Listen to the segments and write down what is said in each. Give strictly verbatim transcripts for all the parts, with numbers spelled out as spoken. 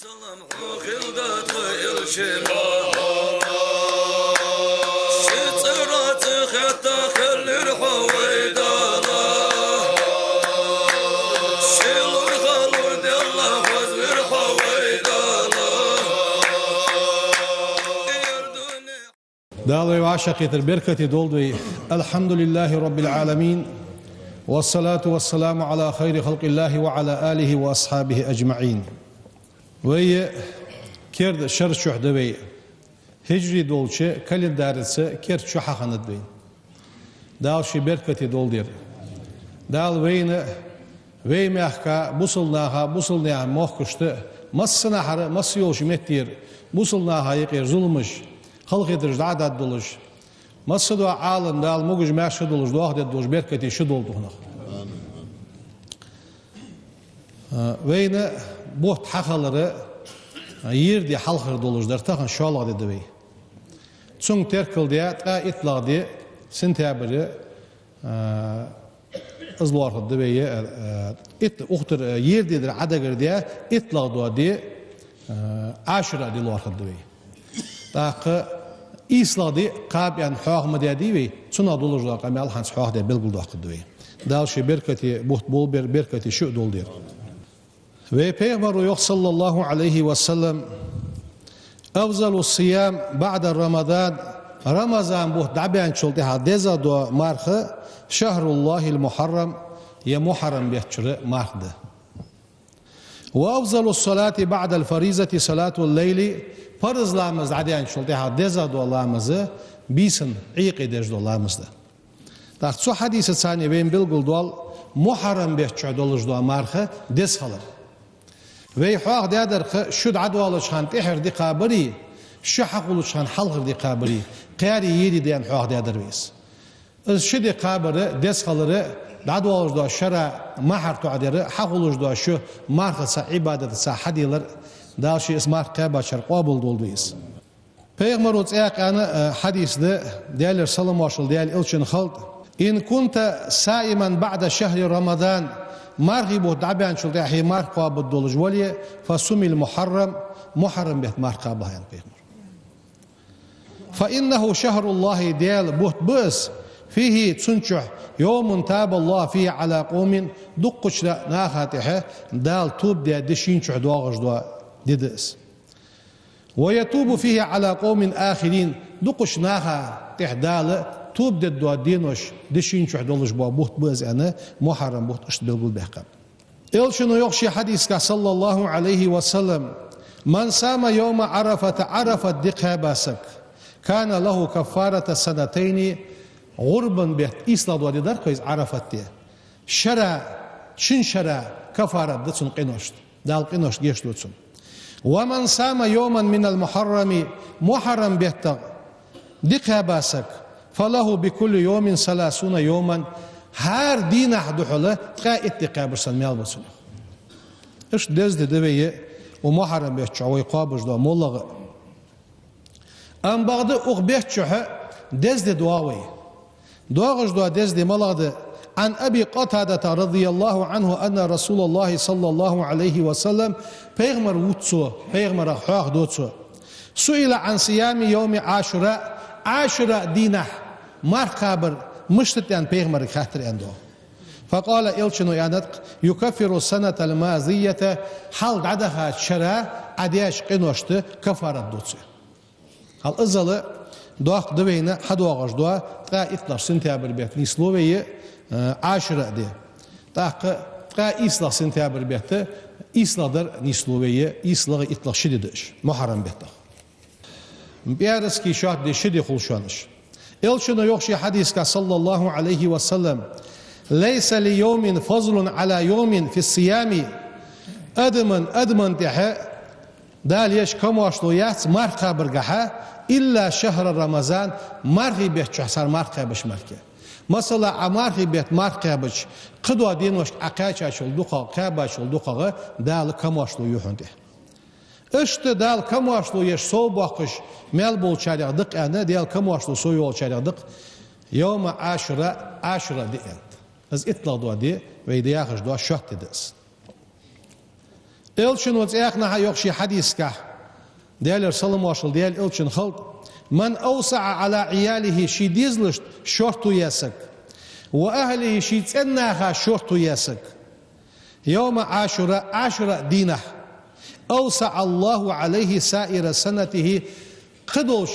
Салам хьона хилда тха элчан. Ший цӀерах цӀихетта хилар хьо вай Дала. Ший лургӀа лур делла хозар хьо вай Дала. Дала вай вӀашагӀкхетар беркате долда вай. الحمد لله رب العالمين، والصلاة والسلام على خير خلق الله وعلى آله وأصحابه أجمعين. Вай керда шера чухь да вай. Хиджри долча календарца керда шу хьахиннад вай. Дала ший беркате долда ер. Дала вайна, вай мехка, бусалба наха, бусалба наьха мехкашта, массанахьара, масса йолча меттера, бусалба наха юкъера зуламаш, халахетараш дӀа а даргдолаш, массадола Ӏалам Дала могаш-маьрша долаш, дохаде долаш, беркате шу долда тхона. Вайна бутт хьахилар, ер ди хьалхара долаш дар, тахан шоллагӀа ди да вай. Цунга теркал даь, ткъаь иттлагӀа ди сентябрь, а, из лоархӀаргда вай, а, итт-, укх тӀара, а, ер ди дар Ӏодагар даь, иттлагӀа дола ди, а, Ӏашура ди лоархӀаргда вай. ТӀаккха ийслагӀа ди кхаба аьнна хьоаха ма даьдий вай, цунах долаш дола къамаьл хӀанз хьоахадаь белгалдоаккхаргда вай. Дала ший беркате бутт болба ер, беркате шу а долда ер. Вай пайхамара йоах, صلى الله عليه وسلم: أفضل الصيام بعد رمضان, Рамазан бутт дӀабаьнначул тӀехьагӀа дезагӀдола марха, شهر الله المحرم, ер Мухьаррам бетта чура марха да. وأفضل الصلاة بعد الفريضة صلاة الليل, парз ламаз дӀадаьнначул тӀехьагӀа дезагӀдола ламаз бийсан Ӏуйкъе деш дола ламаз да. ТӀаккха цу хьадисаца вайна белгалдоал Мухьаррам бетта чухь долаш дола марха деза хилар. Вай хьоахадаьдар-кх шу дӀадоалача хана тӀехьара ди кхабари, шу хьахулача хана хьалхара ди кхабари, кхаьри ери ди аьнна хьоахадаьдар вай из. Из шу ди кхабар, деза хилар, дӀадоалаш дола шера мухьар тоӀадар, хьахулаш дола шу мархаца, Ӏибадатаца хьаделар, Дала ший из марха кхаьбачар къоабалдолда вай из. Пайхамара цӀаькха аьнна, э, хьадис да, Даьлера салам-моаршал Даьла элчанна хилда: إن كنت صائما بعد شهر رمضان, мархий бутт дӀабаьнначул тӀехьагӀа хье марха кхоабаргдолаш вале, فصم المحرم, Мухьаррам бетта марха кхаба, аьннад пайхамара. فإنه شهر الله, Даьла бутт ба из, فيه, цун чухь, يوم تاب الله فيه على قوم, дуккхача наха тӀехьа Дала тоба даь ди шийна чухь доагӀаш дола ди да из. ويتوب فيه على قوم آخرين, дуккхача наха тӀехьа Дала тоба дергдола денош ди шийна чухь долаш бола бутт ба из, аьнна, Мухьаррам бутт иштта белгалбаьккхаб. Элчано йоах ший хьадисагахь, صلى الله عليه وسلم: من صام يوم عرفة, Ӏарафат ди кхаьба саг, كان له كفارة سنتين, гӀурбан бетта ийслагӀа дола ди дар-кх из Ӏарафат ди, шера, шин шера кафарат да цун къиношта. Дала къиношта гешт ду цунна. ومن صام يوما من المحرم, Мухьаррам бетта ди кхаьба саг, فله بكل يوم ثلاثون يوما, хӀара дийнахьа духьала ткъаь итт ди кхаьбача санна маьл ба цунна. Иштта деза ди да вай укх Мухьаррам бетта чухь вай кхоабаш дола моллагӀа а. Амма бакъда укх бетта чухь деза ди доагӀа вай. ДоагӀаш дола деза ди малагӀа да? عن أبي قتادة رضي الله عنه أن رسول الله صلى الله عليه وسلم, пайхамар вувц цо, пайхамарах хьоахаду цо. سئل عن صيام يوم عاشوراء, Ӏашура дийнахьа марха кхабар мишта да аьнна пайхамарга хаьттар, аьннад. فقال, элчано аьннад-кх: يكفر السنة الماضية, хьалха дӀадахача шера Ӏа даьча къиношта кафарат ду цо. Хьал иззал доккха да вайна хьадоагӀаш дола ткъаь иттлагӀа сентябрь бетта нийслу вай, э, Ӏашура ди. ТӀаккха ткъаь ийслагӀа сентябрь бетта ийслагӀа дар нийслу вай, ийслагӀа, иттлагӀа, ши ди да уж, Мухьаррам беттах. ПӀаьраска шоатта ди, ши ди хул шоана уж. Элчано йоах ший хьадисагахь, صلى الله عليه وسلم: ليس ليوم فضل على يوم في الصيام. Адаман, адаман тӀехьа Дала еш камоаршло яц марха кхабаргахьа, إلا شهر رمضان, мархий бетта чухь цар марха кхаьбача мара. Масала, Ӏа мархий бетта марха кхаьбача, кхыдола деношка Ӏа кхаьчачул дукхагӀа, кхаьбачул дукхагӀа Дала камоаршло ю хьона тӀехьа. Иштта Дала камоаршло еш совбоаккхаш маьл болчарех да-кх аьнна, Дала камоаршло совйоалачарех да-кх يوم عاشوراء, Ӏашура ди аьннад. Из иттлагӀа дола ди, вай да яхаш дола шоатта ди да из. Элчано цхьаннахьа йоах ший хьадисагахь, Даьлера салам-моаршал Даьла Элчанна хилда: «من أوسع على عياله», ший дезалашта шортта яь саг, «وأهله», ший цӀен наха шортта яь саг, «يوم عاشوراء», Ӏашура дийнахьа, «أوسع الله عليه سائر سنته», кхыдолча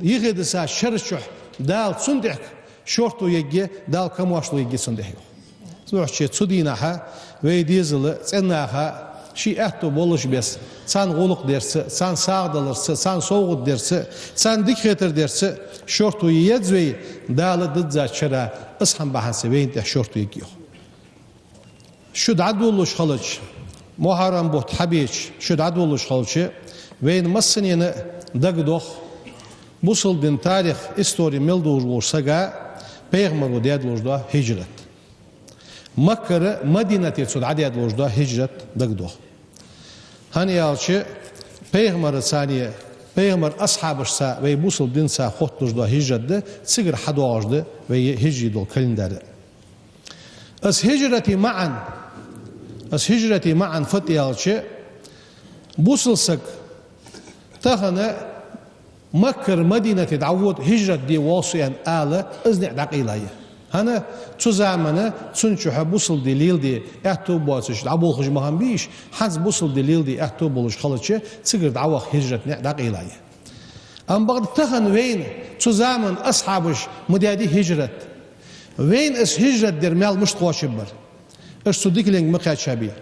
йихи дисача шера чухь Дала цунна тӀехьа шортта ергья, Дала камоаршал ергья цунна тӀехьа йоах. Цудухьа цу дийнахьа вай дезала цӀен наха ший аьттув болаш бесса, царна гӀулакх дарца, царна сагӀа даларца, царна совгӀат дарца, царна дика хетар дарца шортта е еза вай, Дала диззача шера из хӀама бахьанца вайна тӀехьа шортта ергья йоах. Шу дӀадолалуш хилча, Мухьаррам бутт хьабеча, шу дӀадолалуш хилча, вайна массанена дагадох, бусалба дина тарих, истори мел долаш волча сага пайхамаро даь долаш дола хӀижрат. Маккара Мадинате цо дӀадаь долаш дола хӀижрат дагадох. ХӀана аьлча, пайхамарца, пайхамара асхьабашца вай бусалба динца хотталуш дола хӀижрат да, цигара хьадоагӀаш да вай хӀижри дола календарь. Из хӀижрата маӀан, из хӀижрата маӀан фуд аьлча, бусалба саг тахан Маккара Мадинате дӀавода хӀижрат де воал со аьнна ала, из ниӀ дӀакъайла я. ХӀана, цу замана цун чухь бусалба ди леладе аьттув боацаш дӀаболхаш ма хиннабий уж, хӀанз бусалба ди леладе аьттув болаш хилча, цигара дӀаваха хӀижрата ниӀ дӀакъайла я. Амма бакъда тахан вайна, цу замана асхьабаша ма даьдий хӀижрат. Вайна из хӀижрат дер маьл мишта кхоачаргбар? Аша цу дикаленга ма кхаьчабий.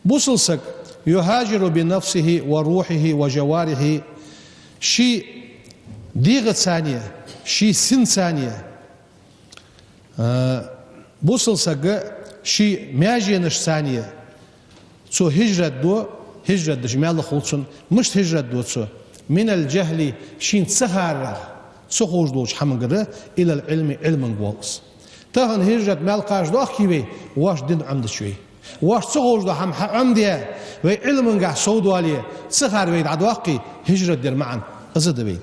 Бусалба саг: «يهاجر بنفسه وروحه وجوارحه», ший дегӀацеи, ший синцеи, а, бусалба саг ший маьженашцеи цо хӀижрат ду, хӀижрат деш маьл хул цун, мишта хӀижрат ду цо? «من الجهل», шийна ца харарах, ца ховш долча хӀамангара, «إلى العلم», Ӏилманга воал из. Тахан хӀижрат маьл кхача доахкий вай, воаш дин Ӏомадича вай. Воаш ца ховш дола хӀама хьаӀомаде, вай Ӏилмангахь совдоале, ца хар вай дӀадоахкий, хӀижрат дер маӀан из да вай.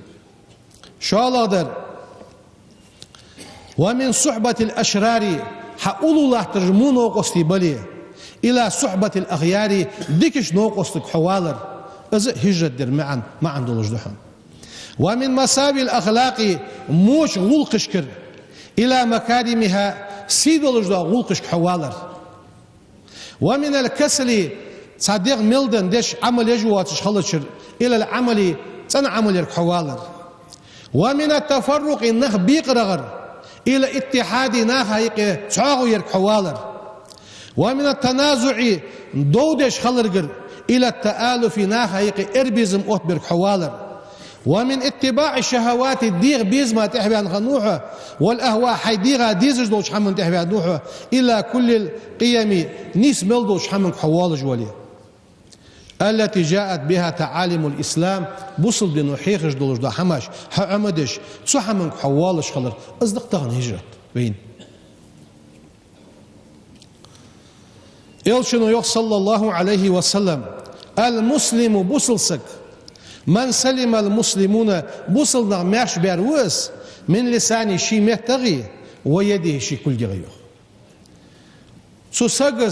ШоллагӀдар: «ومن صحبة الأشرار», хьа уллув латтараш во новкъостий бале, «إلى صحبة الأخيار», дикача новкъостага хьо валар, из а хӀижрат дер маӀан, маӀан долаш да хьона. «ومن مساوي الأخلاق», воча гӀулакхашкара, «إلى مكارمها», сий долаш дола гӀулакхашка хьо валар. «ومن الكسل», цхьа дегӀ мел дан деш, Ӏамал еш воацаш хилчара, «إلى العمل», цӀена Ӏамал ярга хьо валар. «ومن التفرق», нах бекъарагӀара, «إلى الاتحاد», наха юкъе цхьоагӀо ярга хьо валар. «ومن التنازع», дов деш хиларгара, «إلى التآلف», наха юкъе эрбезам оттаберга хьо валар. «ومن اتباع الشهوات», дегӀа безама тӀехьаваьнна хиннав хьо, «والأهواء», хьай дегӀа дезаш долча хӀаманна тӀехьаваьннав хьо, «إلى كل القيم», нийса мел долча хӀаманга хьо воалаш вале. «التي جاءت بها تعاليم الإسلام», бусалба дино хьехаш долаш дола хӀамаш хьаӀомадеш, цу хӀаманга хьо воалаш хилар, из да-кх тахан хӀижрат вайна. Элчано йоах, صلى الله عليه وسلم: «المسلم», бусалба саг, «من سلم المسلمون», бусалба нах маьрша баьр ва из, «من لسانه», ший меттагӀи, «ويده», ший кулгагӀи, йоах. Цу сага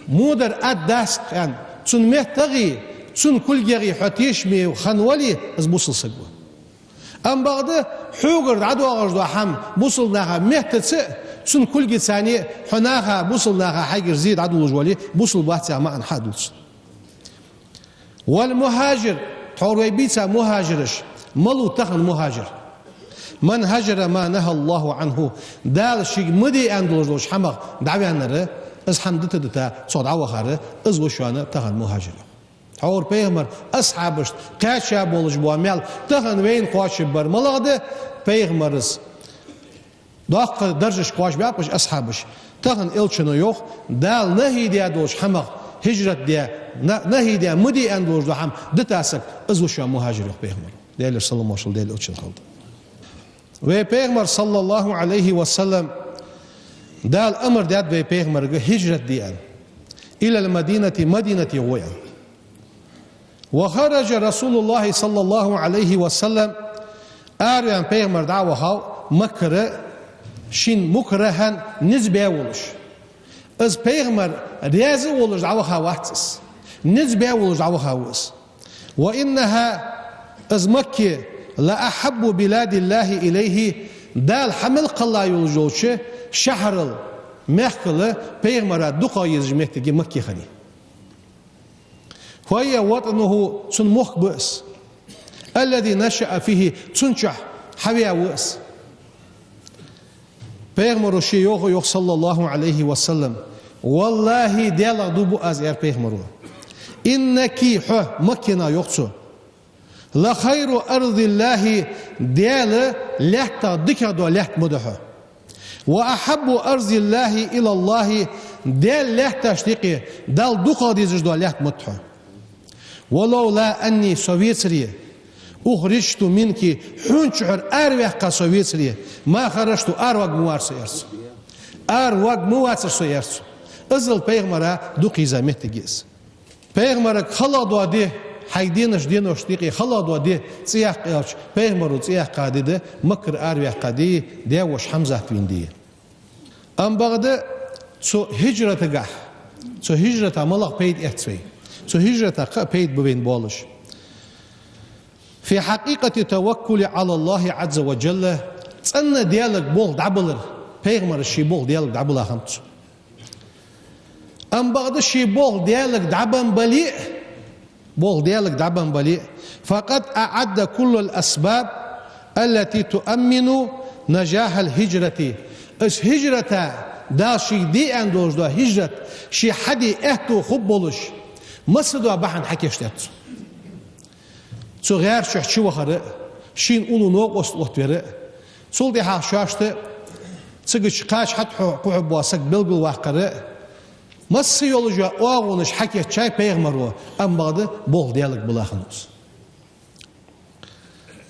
во дар ад дац-кх аьнна, цун меттагӀи, цун кулгагӀи хьо тешаме хинна вале, из бусалба саг ва. Амма бакъда хьогара дӀадоагӀаш дола хӀама бусалба наха меттаца а, цун кулгаца а хьо наха, бусалба наха хьайгара зе дӀадолалуш вале, бусалба вац яха маӀан хьадувц. «والمهاجر», тхьовра вай бийца мухӀажираш, малув тахан мухӀажир? «من هجر ما نهى الله عنه», Дала шийга ма де аьнна долаш долча хӀамах дӀаваьннар, из хӀама дита-дита цох дӀавахар, из ва шоана тахан мухӀажир. Тхьовра пайхамара асхьабашта кхаьча болаш бола маьл тахан вайна кхоачаргбар малагӀа да? Пайхамара доккха даржашка кхоачабаьб уж асхьабаш. Тахан Элчано йоах, Дала нахӀий даь долча хӀамах, хӀижрат де, на-, нахӀий даь, ма де аьнна долаш дола хӀама дита саг, из ва шоана мухӀажир, йоах пайхамара. Даьлера салам-моаршал Даьла Элчанна хилда. Вай пайхамар, صلى الله عليه وسلم, Дала амар даьд вай пайхамарга хӀижрат де аьнна. «إلى المدينة», Мадинате гӀо аьнна. «وخرج رسول الله صلى الله عليه وسلم», араваьнна пайхамар дӀа а вахав Маккара, шийна, مكرها, низ баь волаш. Из пайхамар раьза а волаш дӀаваха вац из. Низ баь волаш дӀаваха ва из. وإنها, из Макка, لأحب بلاد الله إليه, Дала хьа мел кхелла йолаш йолча шахьарал, мехкал пайхамара дукха езаш моттиг я Макка хиннай. فهي وطنه, цун мохк ба из. الذي نشأ فيه, цун чу хьаваь ва из. Пайхамаро ше йоах, йоах, صلى الله عليه وسلم: «والله, Даьлах дув буъ аз», — аьлар пайхамаро. «إنك, хьо, Макка нах, — йоах цо, — لخير أرض الله, Даьла лаьттах дикагӀа дола лаьтта ма да хьо. وأحب أرض الله إلى الله, Даьла лаьтташта юкъе Далла дукхагӀа дезаш дола лаьтта ма да хьо. ولولا أني, со вецаре, أخرجت منك, хьона чухьара араваьккха со вецаре, ما خرجت, араваргвацар со», — аьлар цо. «Араваргвацар со», — аьлар цо. Иззал пайхамара дукха еза моттиг я из. Пайхамарга халагӀа дола ди, хьайга деннача деношта юкъе халагӀа дола ди цӀи яккха аьлча, пайхамаро цӀи яьккха ди да Маккара араваьккха ди, даь-воша Хьамзат вийна ди. Амма бакъда цу хӀижратагахь, цу хӀижратах малагӀа пайда эц вай? Цу хӀижратах кхы а пайда ба вайна болаш. في حقيقة التوكل على الله عز وجل, цӀена Даьлага болх дӀабалар, пайхамара ший болх Даьлага дӀабала хиннад цо. Амма бакъда ший болх Даьлага дӀабенна бале а, болх Даьлага дӀабенна бале а, فقد أعد كل الأسباب التي تؤمن نجاح الهجرة. Из хӀижрата, Дала шийга де аьнна долаш дола хӀижрат, ше хьаде аьттув хургболаш, массадола бахьан хьакийчдаьд цо. Цу гӀаьра чу чувахар а, шийна уллув новкъост оттавар а, цул тӀехьагӀа шоашта цигача кхача хьатӀа кхухьаргбола саг белгалваккхар а, масса йолаш йола оагӀонаш хьакийчъяьй пайхамаро, амма бакъда болх Даьлага бала хиннав из.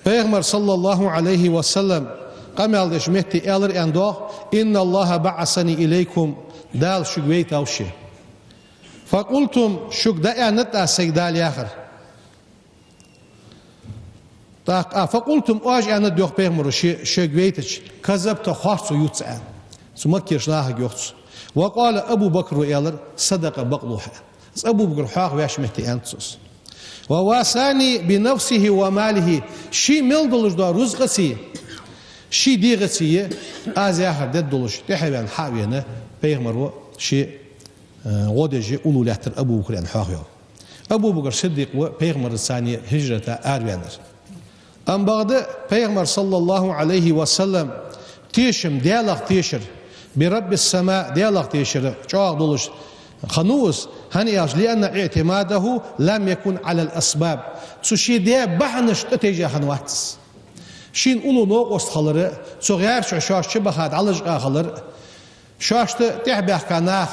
Пайхамара, صلى الله عليه وسلم, къамаьл деча метте аьлар аьнна доагӀа: «إن الله بعثني إليكم», Дала шуга вайтав ше. «فقلتم», шуга дӀааьннад аз, сайга Дала яхар. ТӀаккха, а, «فقلتم», оаш аьннад, йоах, пайхамаро ше, шуга вайтача: «كذبت», харцо ю цо аьнна. Цу Маккерча нахага йоах цо. «وقال أبو بكر», аьлар: «صدق», бакълув хьа. Из Абу Бакр хьоахаваьча метте аьннад цо из. «ووصاني بنفسه وماله», ший мел долаш дола рузкъацеи, ший дегӀацеи аз яхар дергдолаш, тӀехьаваьнна, хьа а вена, пайхамаро ше, э, гӀо деш уллув лаьттар Абу Бакр аьнна хьоахаваьв. Абу Бакр Сиддикъ ва пайхамарца цхьана хӀижрата араваьннар. Амма бакъда пайхамар, صلى الله عليه وسلم, тешам, Даьлах тешар, «برب السماء», Даьлах тешар чӀоагӀа долаш хиннав из, хӀана аьлча, «لأن اعتماده لم يكن على الأسباب». Цу ше даь бахьанашта тӀатайжа хиннавац из. Шийна уллув новкъост хилар а, цу гӀаьра чу шоаш чубаха дӀалачкъа хилар а, шоашта тӀехьабаьхка нах,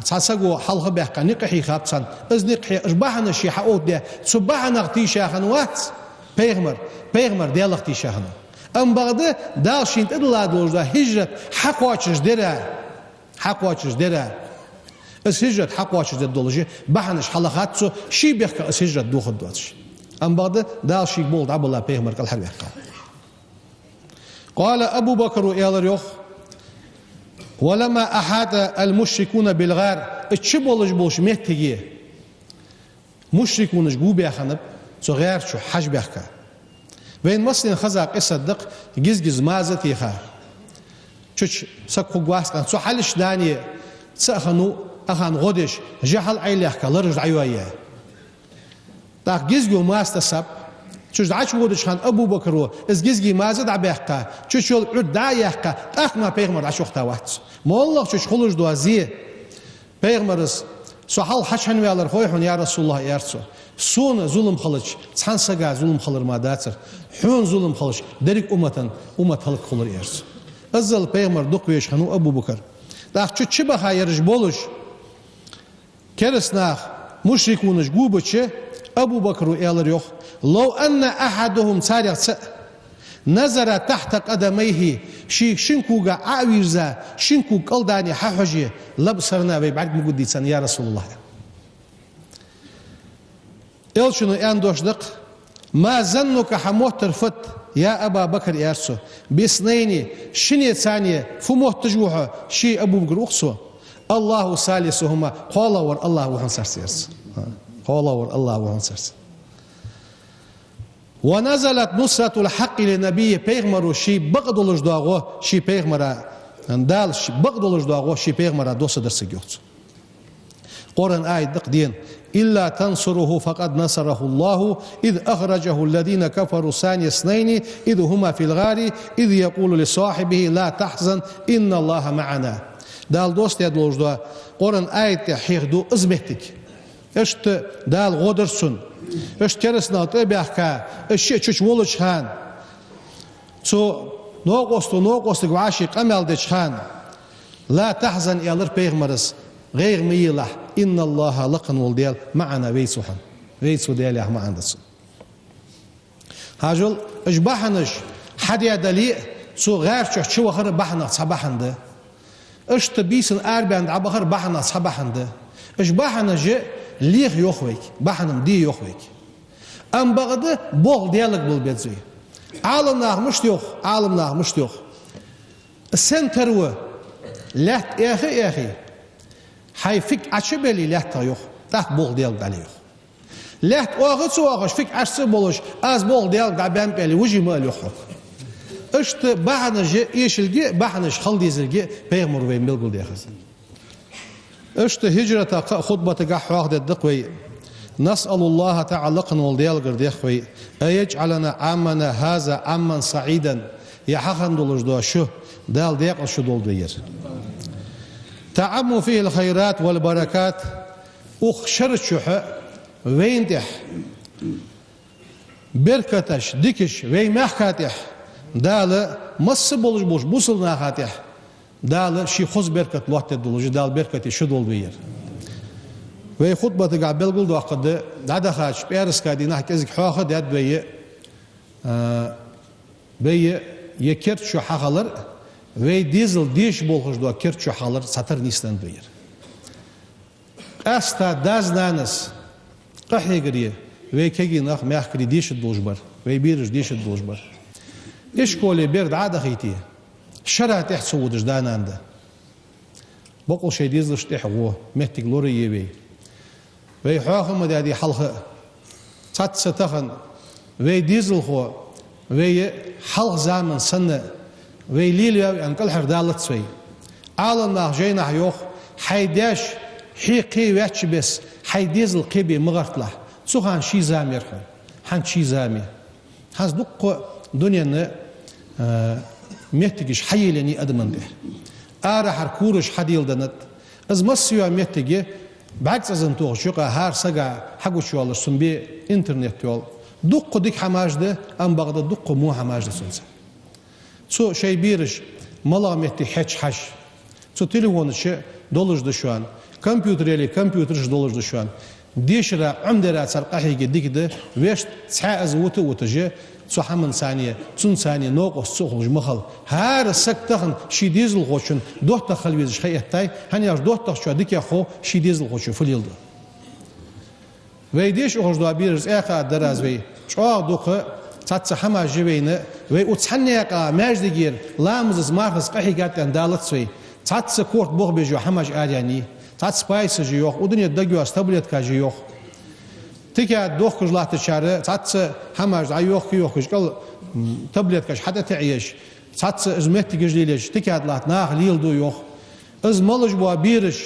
цхьа саго хьалхабаьккха никъ хьийхаб царна. Из никъ хье-, уж бахьанаш ше хьаоттадаь, цу бахьанах тийша хиннавац пайхамар, пайхамар Даьлах тийша хиннав. Амма бакъда Дала шийна тӀадилла долаш дола хӀижрат хьакхоачашдер а, хьакхоачашдер а. Из хӀижрат хьакхоачашдергдолаш бахьанаш хьалахад цо, ший бехках из хӀижрат дохаргдоацаш. Амма бакъда Дала шийга болх дӀабала пайхамар кӀалхарваьккхав. «قال أبو بكر», аьлар йоах: «ولما أحاط المشركون بالغار», из чу болаш болча моттиге мушрикунаш го баь хиннаб, цу гӀаьра чу хьажбаьхка. Вайна массанена хеза къиссат да-кх, гиз-гиз марза а теха, чу-чу саг хургвац аьнна, цу хьалхашка дани цаӀ хиннав, ахана гӀо деш, жа хьал-Ӏеллехка лараш дӀайоаяь. ТӀаккха гизго марза тасаб. Чу-чу дӀачуводача хана Абу Бакро из гизги марза дӀабаьккха, чу-чу йола Ӏуьрг дӀа а яьккха, тӀаккха мара пайхамар дӀачувахийтавац цо. МоллагӀа чу-чу хулаш дола зе. Пайхамара: «Со хьалха хьачу хӀана ваьлар хой хьона, я РасулаллахӀ?» — аьлар цо. «Сона зулам хилча, цхьан сага зулам хилар мара дацар. Хьона зулам хилча, деррига умматан, уммат хӀалакхулар», — аьлар цо. Иззал пайхамар дукха везаш хиннав Абу Бакр. ТӀаккха чу-чу баха ераш болаш, кераста нах, мушрикунаш губача, Абу Бакро аьлар йоах: «لو أن أحدهم», царех цаӀ, «نظر تحت قدميه», ший шин кога Ӏо а вийрза, шин кога кӀал дани хьахьоже, «لأبصرنا», вай бӀарг ма гургдий царна, я РасулаллахӀ. Элчано аьнна дош да-кх: «ما ظنك», хьа моттар фуд, я Аба Бакр, аьлар цо, «باثنين», шинне царна фу мотташ ва хьо, ший Абу Бакр ва-кх цо, «الله ثالثهما», кхоалагӀвар АллахӀ ва хьона царца, аьлар цо. Оалавар АллахӀ ва хьона царца. «ونزلت نصرة الحق لنبيه», пайхамара ший бакъдолаш доагӀа, ший пайхамара, Дала ший бакъдолаш доагӀа, ший пайхамара доссадар цига йоах цо. Къуръан аят да-кх дена: «إلا تنصروه فقد نصره الله إذ أخرجه الذين كفروا ثاني اثنين إذ هما في الغار إذ يقول لصاحبه لا تحزن إن الله معنا». Дала доссадаь долаш дола Къуръан аята тӀа хьехаду из моттиг. Иштта Дала гӀо дир цунна. Иштта кераста нах тӀа а баьхка, уж шиъ чу волча хана, цу новкъосто новкъостага вӀаший къамаьл деча хана: «لا تحزن», — аьлар пайхамара, — «гӀайгӀа ма елахь, إن الله», — лакха вола Даьла, — «معنا», — вайца ва хьона. Вайца ва Даьла яха маӀан да цун. Хьажал, уж бахьанаш хьадаь дале а, цу гӀар чу чувахар бахьанех цхьа бахьан да. Иштта бийсанна арабаьнна дӀабахар бахьанех цхьа бахьан да. Уж бахьанаш леха йоах вайга, бахьан-м де йоах вайга. Амма бакъда болх Даьлага бала беза вай. Ӏаламнаха мишта йоах, Ӏаламнаха мишта йоах: сенна тара ва? Лаьтта Ӏехе а Ӏехе, хьай фиг Ӏочубелле лаьттах йоах, тӀаккха болх Даьлага дӀале йоах. Лаьтта оаха а ца оахаш, фиг Ӏочу ца а болаш, аз болх Даьлага дӀабаьннаб аьле, вижий ма ала йоах хьога. Иштта бахьанаш эшалга а, бахьанаш хила дезалга а пайхамара вайна белгалдаьхад. Иштта хӀижрата кхы а хутбатагахь хьоахадергда-кх вай: «نسأل الله تعالى», лакха вола Даьлагара дех вай: «أن يجعلنا عامنا هذا عاما سعيدا», ер хьахинна долаш дола шу Дала даькъала шу долда вай ер. «تعم فيه الخيرات والبركات», укх шера чухь вайна тӀехь беркаташ, дикаш, вай мехка тӀехь Дала, масса болаш болча бусалба наха тӀехь Дала ший хоза беркат лоаттадергдолаш, Дала беркате шу долда вай ер. Вай хутбатагахь белгалдоаккхаргда, дӀадахача пӀаьраска дийнахьа кӀезига хьоаха а даьд вай, а, вай ер керда шу хьахилар, вай дезал дешаш болхаш дола керда шу хьахилар цхьатарра нийсденнад вай ер. Къаьстта дас-нанас къахьегаре вай кагий нах мехкарий дешаргдолаш бар, вай бераш дешаргдолаш бар. Ишколе бер дӀа а дахийте, шера тӀехьа ца водаш да-нана да. Бокъонца шоай дезалашта тӀехьа гӀо, моттиг лорае вай. Вай хьоаха ма даьдий хьалха а. Цхьацца тахан вай дезалхо, вай хьалха заман санна, вай лелаваьв аьнна кӀалхардалац вай. Ӏаламнах жайнашка йоах: хьай даьша хье кхеваьча бесса, хьай дезал кхебе ма гӀерталахь. Цу хана ший зама яр хьона, хӀанз ший зама я. ХӀанз дуккха дунен, а, моттигаш хьаелаеннай адамашта. Арахьара кораш хьаделладеннад. Из масса йола моттиг бӀаргацӀазан тохача юкъа хӀара сага хьагучаяьлча цун бе интернет йоал. Дуккха дика хӀамаш да, амма бакъда дуккха во хӀамаш да цунца. Цу шоай бераш малагӀа метте хьежача хьажа. Цу телефона чу долаш да шоана, компьютер яле, компьютера чу долаш да шоана. Дешара, Ӏомадара цар къахьеге дика да, вешта цхьаь из вута а вуташ, цу хӀаман цане, цун цане новкъост ца хулаш ма хила. ХӀара саг тахан ший дезалхочун доттагӀа хила везаш ха эттай, хӀана аьлча доттагӀчоа дикагӀа хов ший дезалхочо фу леладу. Вай деша ухаш дола бераш цӀаькха а дар аз вай. ЧӀоагӀа дукха цхьацца хӀамаш я вайна, вай укх цхьан наькъа маьждигера ламазаца, мархаца къахьийгад аьнна далац вай. Цхьацца корта бохабеш йола хӀамаш араяьннай. Цхьацца пайсаш я йоах, удане дагайоаца таблеткаш я йоах. Тикад дохкаш латтачар цхьацца хӀамаш дӀайохка-йохкаш кӀал, м, таблеткаш хьатӀатаӀаеш, цхьацца из моттигаш лелаеш, тикад латта наха леладу йоах. Из малаш бола бераш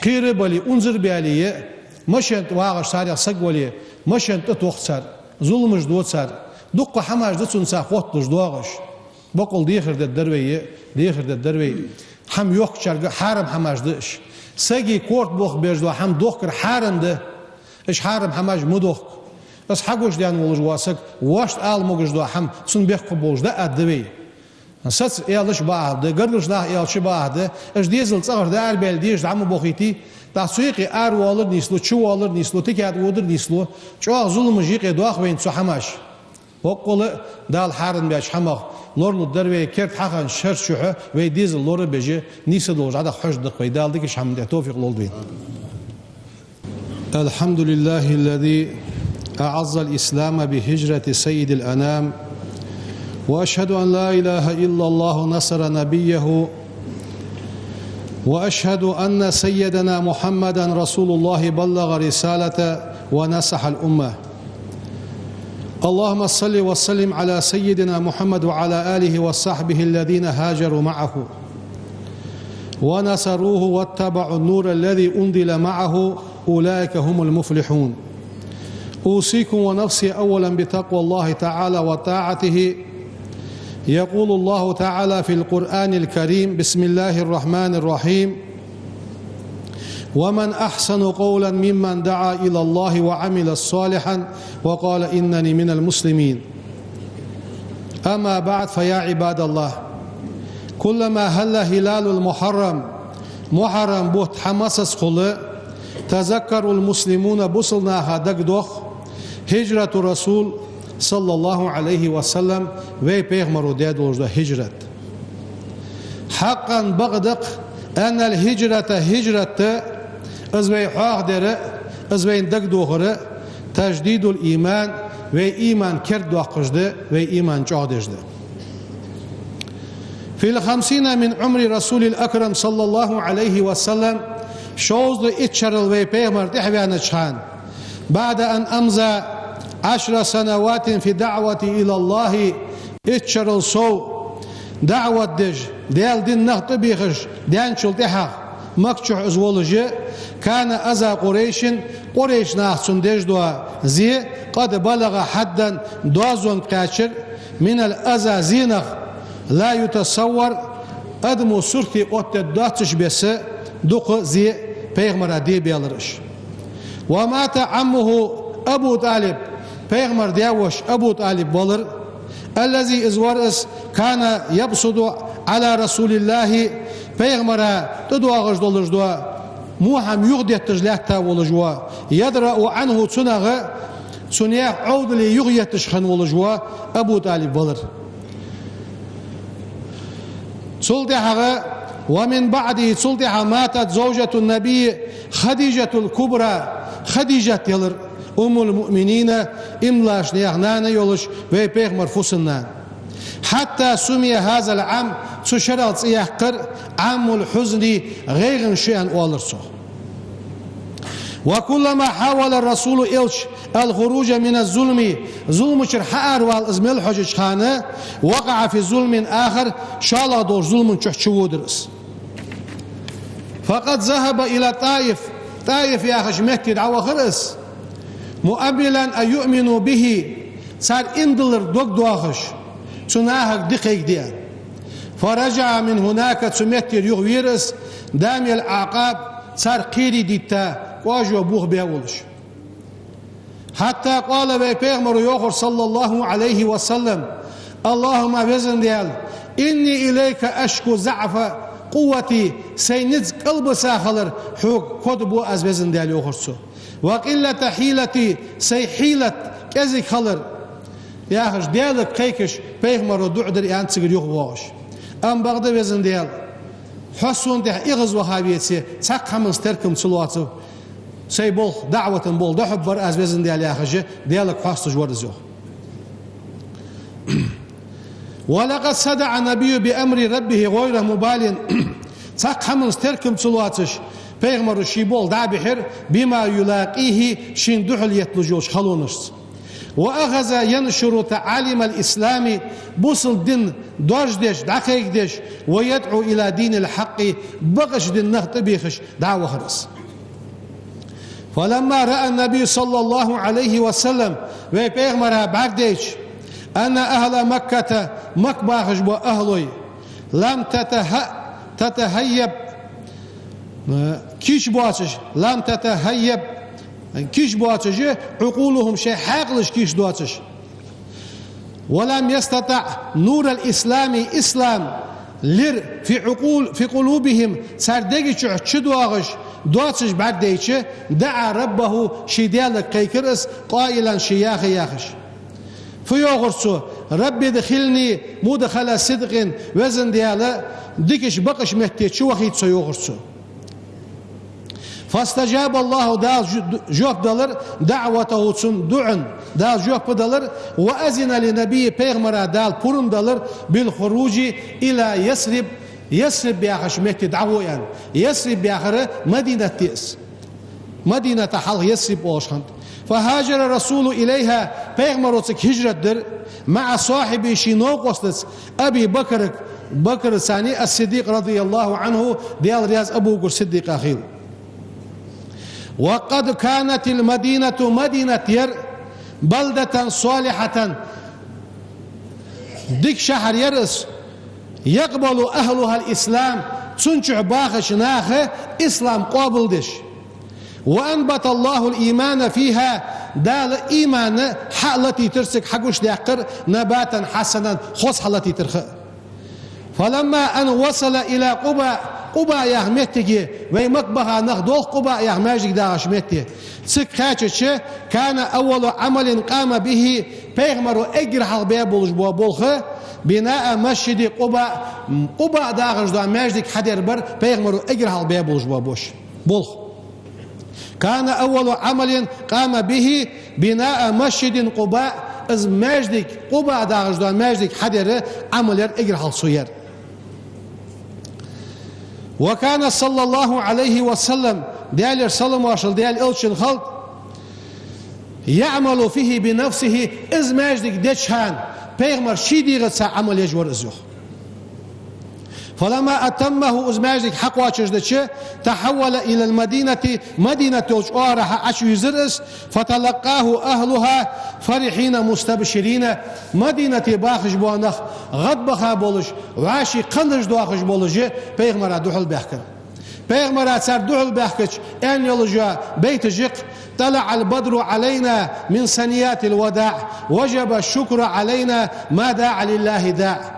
кхера а бале, унзара а баьле, машен тӀа вагӀаш царех саг вале, машен тӀатох цар, зуламаш до цар, дуккха хӀамаш да цунца хотталуш доагӀаш. Боккъал дехар дергдар вай, дехар дергдар вай. ХӀама йохкачарга хьарам хӀамаш да уж. Сага корта бохабеш дола хӀама дохкар хьарам да. Уж хьарам хӀамаш ма дохка. Из хьагучадаьнна волаш вола саг вешта ала могаш дола хӀама цунна бехк болаш да а да вай. Саца аьлча бакъахьа да, гаргарча наха аьлча бакъахьа да, уж дезал цӀагӀара дӀа арабаьле деша дӀа ма бохийте, тӀаккха цу юкъе аравоалар нийслу, чувоалар нийслу, тикад водар нийслу, чӀоагӀа зуламаш юкъе доах вайна цу хӀамаш. Боккъала а Дала хьарам баьча хӀамах лоралургдар вай, керда хьахиннача шера чухь вай дезал лорабеш, нийса долаш дӀадаха хьожаргда-кх вай. Дала дикача хӀаман тӀа тоуфикъ лолда вайна. الحمد لله الذي أعز الإسلام بهجرة سيد الأنام، وأشهد أن لا إله إلا الله نصر نبيه وأشهد أن سيدنا محمدا رسول الله بلغ رسالة ونصح الأمة. اللهم صل وسلم على سيدنا محمد وعلى آله وصحبه الذين هاجروا معه ونصروه واتبعوا النور الذي أنزل معه، أولئك هم المفلحون. أوصيكم ونفسي أولا بتقوى الله تعالى وطاعته. يقول الله تعالى في القرآن الكريم: بسم الله الرحمن الرحيم. ومن أحسن قولا ممن دعا إلى الله وعمل صالحا وقال إنني من المسلمين. أما بعد، فيا عباد الله، كلما هل هلال المحرم، Мухьаррам бутт хьамасаза хул, تذكر المسلمون, бусалба наха дагадох, هجرة الرسول صلى الله عليه وسلم, вай пайхамара даь долаш дола хӀижрат. حقا, бакъда-кх, أن الهجرة, хӀижрат, из вай хьоахадер, из вайна дагадохар, تجديد الإيمان, вай иман кердадоаккхаш да, вай иман чӀоагӀдеш да. في الخمسين من عمر رسول الأكرم صلى الله عليه وسلم, шовзткъа итт шерал вай пайхамар тӀехваьннача хана, بعد أن أمضى عشر سنوات في الدعوة إلى الله, итт шерал сов даӀват деш, Даьла дина нах тӀабехаш даьнначул тӀехьагӀа, Макка чу из волаш, كان أذى قريش, Къурайш наха цунна деш дола зе, قد بلغ حدا, доазонга кхаьчар, من الأذى, зенах, لا يتصور, адамо сурте оттаде доацача беса дукха зе пайхамара дебаьлар уж. ومات عمه أبو طالب, пайхамара даь-воша Абу ТӀалиб валар, الذي, из вар из, كان يبسط على رسول الله, пайхамара тӀадоагӀаш долаш дола во хӀама юхадетташ лаьтта волаш вола, يدرأ عنه, цунах, цунна яха Ӏовдале юхаетташ хинна волаш вола Абу ТӀалиб валар. Цул тӀехьагӀа, ومن بعده, цул тӀехьагӀа, ماتت زوجة النبي خديجة الكبرى, Хадижат ялар, أم المؤمنين, иман долча наьха нана йолаш, вай пайхамара фусам-нана. حتى سمي هذا العام, цу шерал цӀи яьккхар عام الحزن, гӀайгӀан шу аьнна оалар цох. وكلما حاول الرسول, элча, الخروج من الظلم, зуламчура хьааравала из мел хьожача хана, وقع في ظلم آخر, шоллагӀа долча зулама чу чуводар из. فقد ذهب إلى الطائف, ТӀаиф яхача метте дӀавахар из, مؤملا أن يؤمنوا به, цар иман диллар дог доахаш, цу нахага дика кхайкаде аьнна. فرجع من هناك, цу меттера юхавера из, دامي الأعقاب, цар кхерий дитта, кӀажо бохабаь волаш. حتى قال, вай пайхамара йоахар, صلى الله عليه وسلم: اللهم, Веза Даьла, إني إليك أشكو ضعف قوتي, сай низ кӀалбиса хилар хьога кодабу аз, Веза Даьла, йоахар цо. وقلة حيلتي, сай хьилат кӀезига хилар, яхаш, Даьлага кхайкаш, пайхамара дуӀа дир аьнна цигара юхавоагӀаш. Амма бакъда, Веза Даьла, хьо сона тӀехьа эгӀазваха веце, цхьаккха хӀаманца теркам ца лоацав, сай болх, даӀвата болх дӀахьоргбар аз, Веза Даьла, яхаш, Даьлага хьоасташ вар из, йоах. ولقد صدع النبي بأمر ربه غير مبال, цхьаккха хӀаманца теркам ца лоацаш, пайхамара ший болх дӀа а бихьар, بما يلاقيه, шийна духьал етталуш йолча халонашца. وأخذ ينشر تعاليم الإسلام, бусалба дин доаржадеш, дӀакхайкадеш, ويدعو إلى دين الحق, бакъача дина нах тӀабехаш дӀа а вахар из. فلما رأى النبي صلى الله عليه وسلم, вай пайхамара бӀаргадайча, أن أهل مكة, Макка бахаш бола ахӀлой, لم تته-, تتهيب, кийча боацаш, لم تتهيب, кийча боацаш, عقولهم, шоай хьаькъалаш кийча доацаш, ولم يستطع نور الإسلام, ислама лир, في عقول, في قلوبهم, цар дега чу чудоагӀаш доацаш бӀаргадайча, دعا ربه, ший Даьлага кхайкар из, قائلا, ше яха яхаш. Фу йоахар цо: رب أدخلني مدخل صدق, Веза Даьла, дикача, бакъача метте чувахийта со, йоахар цо. فاستجاب الله, Дала жо-, жоп далар, دعوته, цун дуӀан Дала жоп далар, وأذن للنبي, пайхамара Дала пурам далар, بالخروج إلى يثرب, Ясриб яхача метте дӀагӀо аьнна. Ясриб яхар Мадинат да из. Мадината хьалха Ясриб оалаш хиннад. فهاجر الرسول إليها, пайхамаро цига хӀижрат дир, مع صاحبه, ший новкъостаца, أبي بكر, Бакр цани, الصديق رضي الله عنه, Даьла раьза Абу Бакр Сиддикъа хилла. وقد كانت المدينة, Мадинат яр, بلدة صالحة, дика шахьар яр из, يقبل أهلها الإسلام, цун чу бахача наха ислам къоабалдеш. وأنبت الله الإيمان فيها, Дала иман хьа а латийтар цига, хьагучадаьккхар, نباتا حسنا, хоза хьалатийтар ха. فلما أن وصل إلى قباء, Къуба яха меттиге, вай Макка баха нах долх Къуба яха маьждиг дагӀача метте. Цига кхаьчача, كان أول عمل قام به, пайхамаро эггара хьалха баь болаш бола болх, بناء مسجد قباء, Къуба дагӀаш дола маьждиг хьадар бар пайхамаро эггара хьалха баь болаш бола бош, болх. كان أول عمل قام به بناء مسجد قباء, из маьждиг, Къуба дагӀаш дола маьждиг хьадар Ӏамал яр эггара хьалха цо яр. وكان صلى الله عليه وسلم, Даьлера салам-моаршал Даьла Элчанна хилда, يعمل فيه بنفسه, из маьждиг деча хана пайхамар ший дегӀаца Ӏамал еш вар из, йоах. فلما أتمه, из маьждиг хьакхоачашдича, تحول إلى المدينة, Мадинат йолча оагӀорахьа Ӏочувийрзар из, فتلقاه أهلها فرحين مستبشرين, Мадинате бахаш бола нах гӀадбаха болаш, вӀаший кхаьнаш доахаш болаш пайхамара духьал баьхкар. Пайхамара цар духьал баьхкача, аьнна йолаш я байташ я-кх: طلع البدر علينا من ثنيات الوداع، وجب الشكر علينا ما داع لله داع.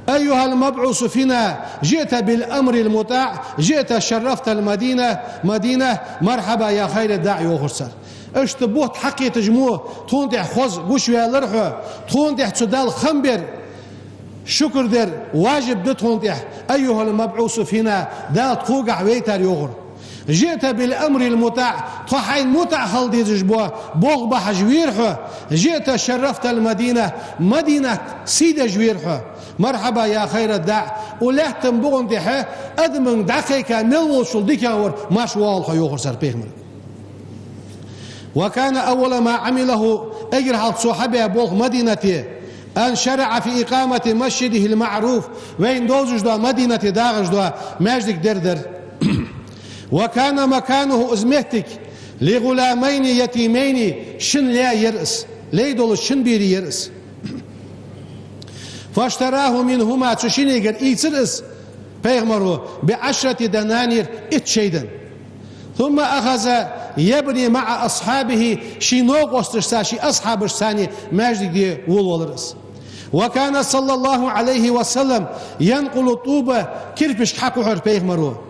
أيها المبعوث فينا، جئت بالأمر المطاع، جئت شرفت المدينة، مدينة، مرحبا يا خير داع, йоахар цар. Иштта бутт хьакхеташ мо, тхона тӀа хоза гучаваьлар хьо, тхона тӀа цу Далла хам бер, шукр дар важиб да тхона тӀа. أيها المبعوث فينا, Дала тхогахьа вайтар, йоахар. جئت بالأمر المطاع, тхо хьайна мутӀахӀ хила дезаш бола болх бахьаш вера хьо. جئت شرفت المدينة, Мадинат сий деш вера хьо. مرحبا يا خير داع, укх лаьттан букъа тӀа адамашка дӀакхайка мел волчул дикагӀа вар, марша воагӀалва хьо, йоахар цар пайхамарга. وكان أول ما عمله, эггара хьалха цо хьабаь болх Мадинате, أن شرع في إقامة مسجده المعروف, вайна довзаш дола Мадинате дагӀаш дола маьждиг дар дар. وكان مكانه, из моттиг, لغلامين يتيمين, шин лай яр из, лай долаш шин берий яр из. فاشتراه منهما, цу шиннегара ийцар из пайхамаро, بعشرة دنانير, итт шайтӀа. ثم أخذ يبني مع أصحابه, ший новкъосташца, ший асхьабашца маьждиг де волавелар из. وكان صلى الله عليه وسلم ينقل الطوب, кирпишк хьакхухьар пайхамаро.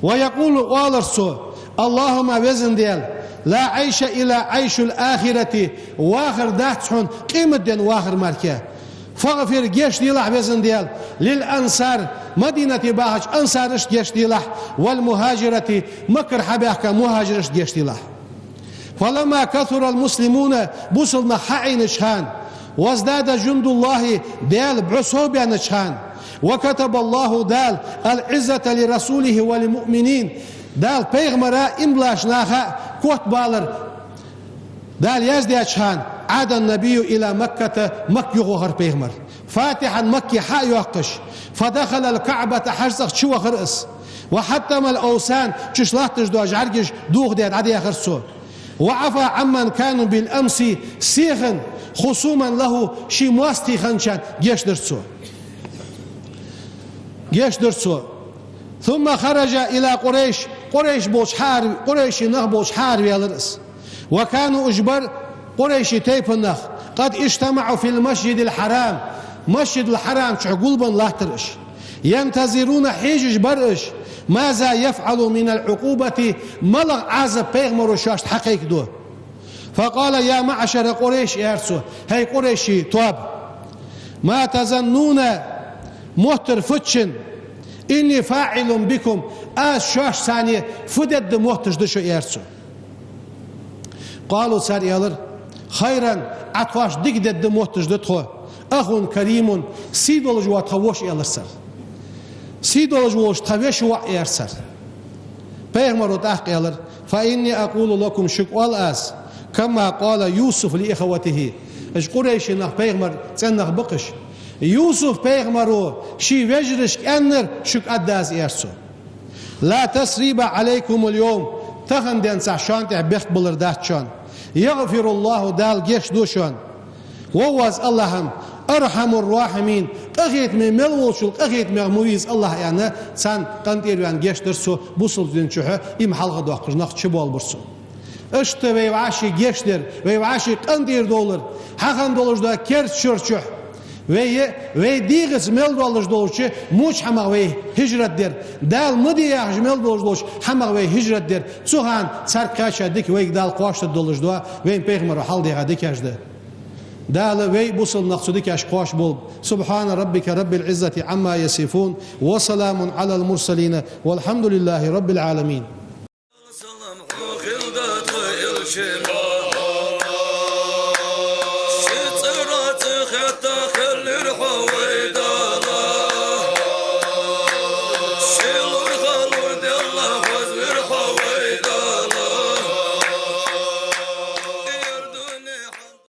ويقول, оалар цо: اللهم, Веза Даьла, لا عيش إلا عيش الآخرة, вахар дац хьона къематден вахар мара. فاغفر, гешт делахь, Веза Даьла, للأنصار, Мадинате бахача ансарашта гешт делахь, والمهاجرة, Маккара хьабаьхка мухӀажирашта гешт делахь. فلما كثر المسلمون, бусалба нах хьаӀийнача хана, وازداد جند الله, Даьла бӀу совбаьннача хана, وكتب الله, Дала, العزة لرسوله وللمؤمنين, Дала пайхамара, иман долаш наха котбалар Дала яздаьча хана, عاد النبي إلى مكة, Макка юхавахар пайхамар. فاتحا, Макка хьа а йоаккхаш, فدخل الكعبة, хьажцӀа чувахар из. وحطم الأوثان, чуш латташ дола жӀаргаш дохадаь дӀадаьхар цо. وعفا عمن كانوا بالأمس, сехана, خصوما له, ший моастагӀий хинначарна гешт дир цо. Гешт дир цо. ثم خرج إلى قريش, Къурайш болча хьаара, Къурайший нах болча хьаараваьлар из. وكانوا, уж бар, Къурайший тайпан нах, قد اجتمعوا في المسجد الحرام, Масжидул-Хьарам чу гулбенна латтар уж. ينتظرون, хьежаш бар уж, ماذا يفعل من العقوبة, малагӀа Ӏазап пайхамаро шоашта хьакхайкаду. فقال: يا معشر قريش, аьлар цо, хӀай Къурайший тоаба, ما تظنون, моттар фу да шун, إني فاعل بكم, аз шоашца фу дергда мотташ да шо, аьлар цо. قالوا, цар аьлар: خيرا, Ӏа тхоашта дика дергда мотташ да тхо, أخ كريم, сий долаш вола тха воша, аьлар цар. Сий долаш волча тха веший воӀ, аьлар цар. Пайхамаро тӀаккха аьлар: «فإني أقول لكم», шуга оал аз, «كما قال يوسف لإخوته». Уж къурайший нах, пайхамара цӀен нах ба-кх уж. Юсуф-пайхамаро ший вежарашка аьннар шуга аргда аз, аьлар цо. «لا تثريب عليكم اليوم», тахан денз шоана тӀа бехк балар дац шоана. «يغفر الله», Дала гешт ду шоана. «وهو», из АллахӀ-м, «أرحم الراحمين», къахетаме мел волчул къахетамегӀа ма вий из АллахӀ, аьнна, царна къинтӀера ваьнна гешт дир цо, бусалба дина чухь иман хьалхадоаккхаш нах чубоалабир цо. Иштта вай вӀаший гешт дар, вай вӀаший къинтӀера довлар, хьахинна долаш дола керда шера чухь вай, вай дегӀаца мел долаш долча моча хӀамах вай хӀижрат дар, Дала ма де яхаш мел долаш долча хӀамах вай хӀижрат дар, цу хана царга кхаьча дика вайга Дала кхоачашдергдолаш да, вайна пайхамаро хьалдаьха дикаш да. Дала вай, бусалба нах, цу дикашка кхоачаш болба. سبحان ربك رب العزة عما يصفون، وسلام على المرسلين، والحمد لله رب العالمين. Салам хьона хилда тха, элча